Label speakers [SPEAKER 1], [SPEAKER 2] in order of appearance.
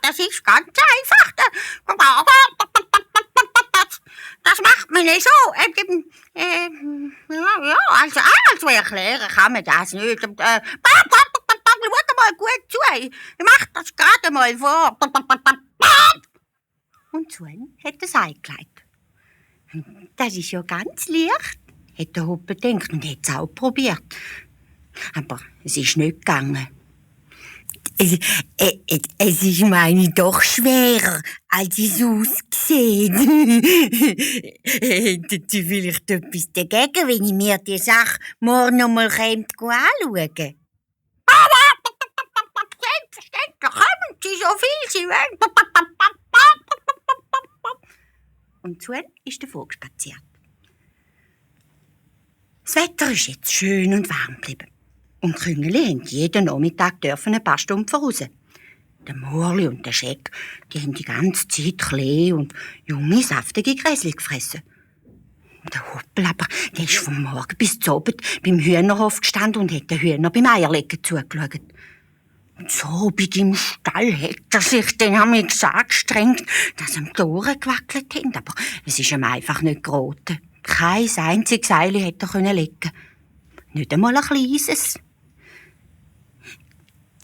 [SPEAKER 1] Das ist ganz einfach. Das macht man nicht so. Also erklären kann man das nicht. Schau mal gut zu. Ich mach das gerade mal vor. Und Sven hat das eingelegt. Das ist ja ganz leicht, hat der Hoppe gedacht und hat es auch probiert. Aber es ist nicht gegangen. Es ist, meine ich, doch schwerer, als es aussieht. Hätten Sie vielleicht etwas dagegen, wenn ich mir die Sache morgen noch mal anschauen könnte? Selbstverständlich, kommen Sie so viel Sie wollen. Und Sven ist davor spaziert. Das Wetter ist jetzt schön und warm geblieben. Und die Küngeli haben jeden Nachmittag ein paar Stunden raus. Der Morli und der Scheck, die haben die ganze Zeit Klee und junge, saftige Gräsli gefressen. Der Hoppel aber, der ist vom Morgen bis zum Abend beim Hühnerhof gestanden und hat den Hühner beim Eierlegen zugeschaut. Und so bei im Stall hat er sich dann angestrengt, dass ihm die Ohren gewackelt haben. Aber es ist ihm einfach nicht geraten. Kein einziges Eile hätte er legen können. Nicht einmal ein kleines.